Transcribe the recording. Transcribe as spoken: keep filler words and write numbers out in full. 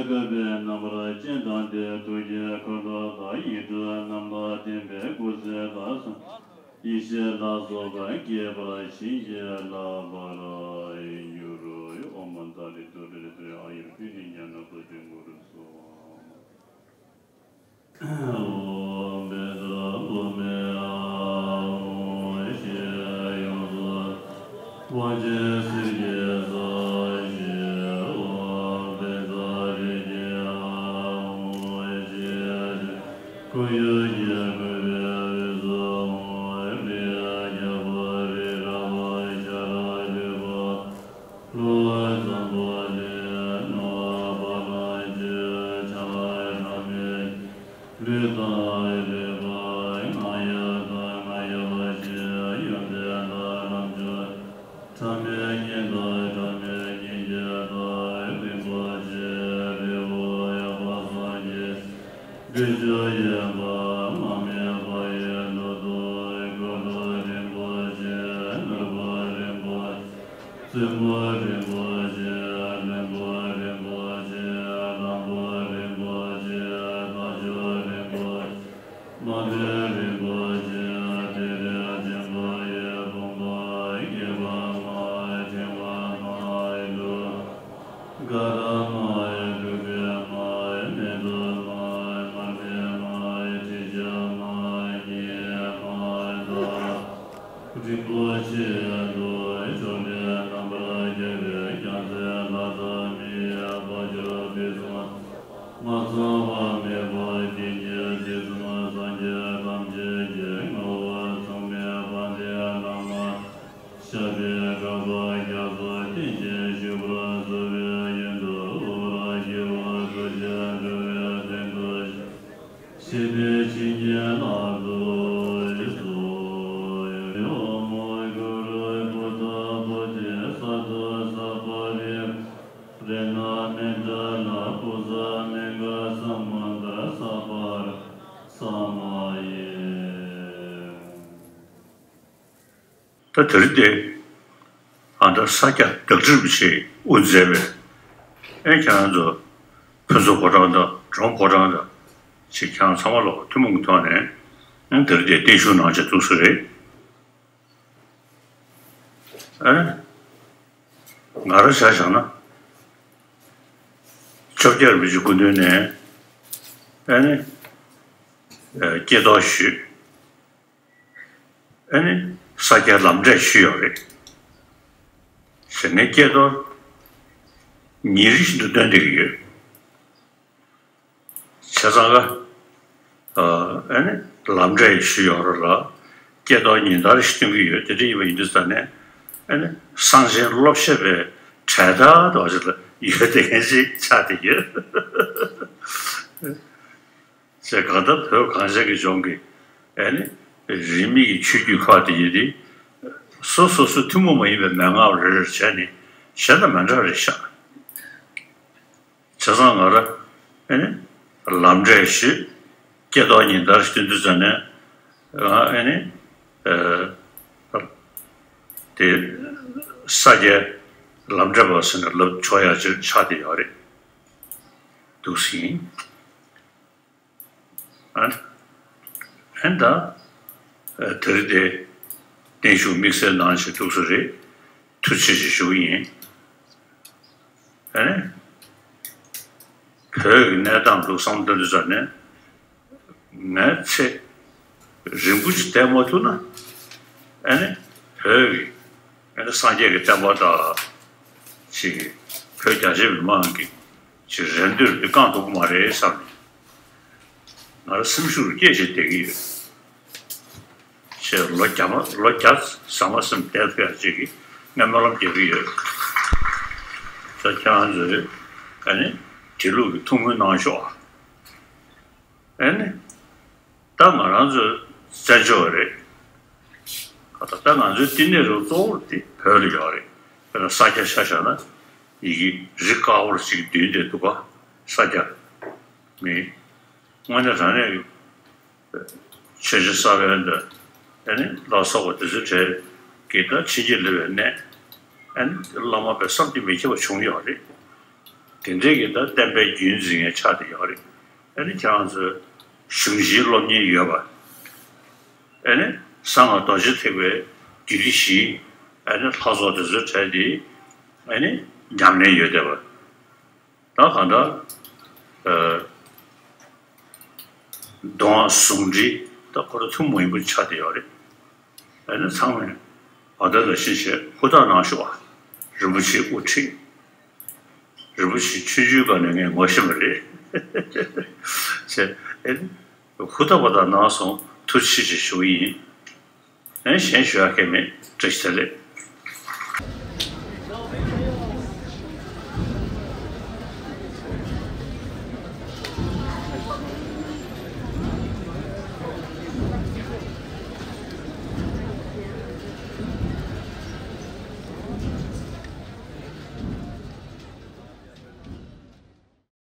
བཀོད་པའི་རྣམ་པར་སྤྱན་དྲངས་ཏེ། ཐུགས་ཀྱི་མཁའ་འགྲོ་དང་ཡིག་འབྲུ་རྣམས་དང་ལྡན་པའི་སྐུ་ཚེ་དང་། ཡེ་ཤེས་ལ་སོགས་པ་རྒྱས་པར་བྱིན་གྱིས་བརླབ་པར་འགྱུར་རོ། ཨོཾ་མནྟ་ཎི་ཏུཏྟྲ་ཏུཏྟྲ། ཨཱ་ཡུར་བྷཱུ་ཏི་ཉཱ་ན་པོ་ཏི་གུ་རུ་སྭཱ་ཧཱ། ཨོཾ་བཛྲ་བྷཱུ་མི་ཨཱཿཧཱུྃ་ཞེས་ཡོངས་སུ། དབང་ཆེན་གསེར་གྱི་ས་གཞི། ཨོཾ་བཛྲ་རིགས་ཀྱི་ཨཱཿཧཱུྃ་ཞེས། ཁོར་ཡུག་གི་བཀོད་པའི་དབུས་སུ། ཨོཾ་རིགས་རྒྱལ་པོ་རི་རབ་ཤ་ར་ལུས་པ། གློ་བུར་འཛམ་བུ་གླིང་ནང་བ་དང་བཅས། ཆང་ཁྲ་མེད་ལུས་དང་ལུས་པ། ང་རྒྱལ་དང་ང་རྒྱལ་བ་ཞེས། ཡོན་ཏན་དང་རྣམ་འགྱུར་ཁྲ་མོའི་སྙན་དང་ཁྲ་མོའི་སྙན་བརྒྱུད་དང་། རིན་པོ་ཆེ་རི་བོ་ཡངས་པ་སངས་རྒྱས། བདུད་ཀྱི་དབྱེན་པ་མ་དམིགས་པ་ཡི་མདོ་དང་། འཁོར་ལོ་རིན་པོ་ཆེ་ནོར་བུ་རིན་པོ་ཆེ། བཙུན་མོ་རིན་པོ་ཆེ། བློན་པོ་རིན་པོ་ཆེ། བློན་པོ་རིན་པོ་ཆེ། རྟ་མཆོག་རིན་པོ་ཆེ། དམག་དཔོན་རིན་པོ་ཆེ། སྤེ་ར་ཆེན་པོ་ཡི་དཔུང་པ། སྐྱེས་པ་མ་ཡི་ཕྲེང་བ་མ་ཡི་ལུགས། དཀར་མ་ཡི་བདུག་སྤོས་མ་ཡི་མེ་ཏོག་མ་ཡི་མར་མེ་མ་ཡི་དྲི་ཆབ་མ་ཡི་ཉི་མ་ཡི་དང་། རིན་པོ་ཆེ་ལུས་ཕྱོགས་ལས་རྣམ་པར་རྒྱལ་བའི་རྒྱལ་མཚན་ལ་དྭགས་མི་ཡི་དཔལ་འབྱོར་ཕུན་སུམ་མ་ཚང་བ་མེད་པ་དེ་ཉིད་དུས་གསུམ་སངས་རྒྱས་ཐམས་ཅད་ཀྱི་ངོ་བོ་མཚུངས་མེད་དཔལ་ལྡན་བླ་མ་ཞབས་པད་བསྐལ་པ་རྒྱ་མཚོ་བརྟན་ཅིང་བཞུགས་པར་གསོལ་བའི་ཡོན་དུ་འོ་ར་ཞུ་བ་སོགས་ཀྱི་འགྲོ་བའི་དོན་དུ། ཞབས་པད་བྱིན་གྱིས་བརླབ་ཏུ་གསོལ། ཨོཾ་གུ་རུ་བུདྡྷ་བོ་དྷི་ས་ཏྭ་ས་པ་རི་ཝཱ་རཏྣ་མནྟ་ལ་བྷུ་ཛ་མི་ཀ་ས་མནྟ་ས་པ་ར་ས་མ་ཡེ། ད་དེ་རིང་འདི་ཨ་ད་ས་སྐྱ་བདག་ཁྲི་རིན་པོ་ཆེས་དབུ་མཛད་པའི་ཨེ་ཁྱེད་རང་ཚོ་ཕུན་ཚོགས་ཕོ་བྲང་དང་འབྲོང་ཕོ་བྲང་དང་ཅིག་ཁྱེད་རང་ཚང་མ་ལོག་ཐུན་མོང་གི་ཐོག་ནས་ཨེ་དེ་རིང་འདི་བརྟན་བཞུགས་གནང་བྱས་འདུག་ས་རེད། ཨེ་ང་རང་ཆ་བཞག་ན་ཆོས་རྒྱལ་རིན་པོ་ཆེའི་སྐུ་མདུན་ནས་ཨེ་ནི་ཨེ་སྐྱེས་རྟོགས་ཞུས། ཨ་ནི་ས་སྐྱའི་ལམ་འབྲས་ཞུས་ཡོད་རེད། ཟེར་ནས་སྐྱེས་རྟོགས་ཉིན་རེ་བཞིན་དུ་སྟོན་བསྡད་ཀྱི་ཡོད། བྱས་ཙང་ཀ་ཨ་ནི་ལམ་འབྲས་ཞུས་ཡོད་རེད་ལ། སྐྱེས་རྟོགས་ཉིན་ལྟར་ཞིག་སྟོན་གྱི་ཡོད། དེ་འདྲ་ཡིན་པ་ཡིན་དུས་ཙང་ནས་ཨ་ནི་གསང་ཆེན་སློབ་བཤད་པའི་གྲལ་མཐའ་དུ་ཡོད་བསྡད་མཁན་ཞིག་ཆགས་བསྡད་ཡོད། ཅེས་གང་ལྟར་བོད་གངས་ཅན་གྱི་ལྗོངས་ཀྱི་ཨེ་ནི་རིས་མེད་ཀྱི་ཆོས་བརྒྱུད་ཁག་དེ་ཡིན་ཏེ། སོ་སོ་སོ་ཐུན་མོང་མ་ཡིན་པའི་མན་ངག་རེ་རེ་བྱས་ནས་གཞན་དང་མི་འདྲ་རེ་བཞག། བྱས་ཙང་ང་ར་ཨེ་ནི་ལམ་འབྲས་ཞུས། སྐྱེས་རྟོགས་ཉིན་ལྟར་སྟོན་དུས་ཙམ་ནས་ང་ཨེ་ནི་ཨེ་དེ་ས་སྐྱའི་ལམ་འབྲས་པ་ཟེར་ནས་ལབ་ཆོག་ཡ་ཅིག་ཆགས་བསྡད་ཡོད་རེད་འདུག་ཟིན། ཨ་ཨེ་ད་དེ་རིང་དེ་བརྟན་བཞུགས་དམིགས་བསལ་གནང་བྱས་འདུག་ས་རེད། ཐུགས་རྗེ་ཆེ་ཞུ་གི་ཡིན། ཨ་ནི་བོད་ཀྱི་གནས་སྟངས་འདུག་བསམ་བློ་གཏོང་དུས་ཙམ་ནས་ངས་ཚེ་རིང་པོ་ཅིག་བསྡད་མ་ཐུབ་ན། ཨ་ནི་བོད་ཀྱི་ཨ་ནི་སངས་རྒྱས་ཀྱི་བསྟན་པ་དང་ཅིག་བོད་རྒྱ་ཆེ་མི་མང་གི་ཅིག་རེ་འདོད་དེ་བསྐང་ཐུབ་ཀྱི་མ་རེད་བསམ་ནས། ང་རང་སེམས་ཤུགས་སྐྱེད་བྱས་བསྡད་ཀྱི་ཡོད། ཞེས་ལོ་བརྒྱ་མ་ལོ་བརྒྱ་ཟ་མ་ཟིན་བསྡད་ཐུབ་ཡག་ཅིག་གི་ངས་སྨོན་ལམ་རྒྱག་གི་ཡོད། ད་ཁྱེད་རང་ཚོས་ཨ་ནི་དེ་ལུགས་ཀྱི་ཐུགས་སྨོན་གནང་ཤོག་ཨ། ཨ་ནི་ད་ང་རང་ཚོའི་བཙན་བྱོལ་བ་རེད། ད་ང་ཚོའི་བསྟི་གནས་རུ་གཙོ་བོ་དེ་བོད་ལ་ཡོད་རེད། དཔེར་ན་ས་སྐྱ་ཆ་བཞག་ན་ཡི་གེ་རི་དཀར་པོར་ཅིག་བསྡུས་བསྡད་འདུག་ག་ས་སྐྱ་མི། དངོས་གནས་དྲང་གནས་ཆོས་རྗེ་ས་པཎ་དང་ཨ་ནི་ལ་སོགས་པ་དེ་ཚོའི་གྲས་ཀྱི་ད་ཕྱིན་ཅི་ལོག་པའི་གནས་ཨ་ནི་བླ་མ་དཔེ་བསམ་གྱིས་མི་ཁྱབ་པ་བྱུང་ཡོད་རེད། དེ་འདྲའི་གི་ད་བསྟན་པའི་རྒྱུན་འཛིན་མཁན་ཆགས་བསྡད་ཡོད་རེད། ཨ་ནི་ཁྱེད་རང་ཚོས་གཞུང་བཞིའི་སློབ་གཉེར་ཡོད་པ། ཨ་ནི་གསང་སྔགས་རྡོ་རྗེ་ཐེག་པའི་རྒྱུད་སྡེ་བཞི། ཨ་ནི་ལྷ་ཚོགས་དེ་ཚོའི་གྲས་དེ་ཨ་ནི་ཉམས་ལེན་ཡོད་བསྡད་པ། ད་གང་ལྟར་ཨ་མདོ་སྔགས་ཟུང་འབྲེལ་ད་ཁོ་རང་ཐུན་མོང་མ་ཡིན་པ་ཆགས་བསྡད་ཡོད་རེད། ཨ་ནི་ཚང་མས་བ་དན་ལ་བཞིན་ཞེས་ཧུར་ཐག་གནང་ཤོག་རིན་པོ་ཆེའི་དབུ་ཁྲིད། རིན་པོ་ཆེ་ཆུང་ཆུང་སྒང་ནས་ངས་ངོ་ཤེས་པ་རེད། ཟེར། ཨེ། ཧུར་ཐག་པ་དང་གནང་སོང་། ཐུགས་རྗེ་ཆེ་ཞུ་གི་ཡིན། ཨེ། གཞན་ཞུ་ཡག་གང་མེད། བཀྲ་ཤིས་བདེ་ལེགས།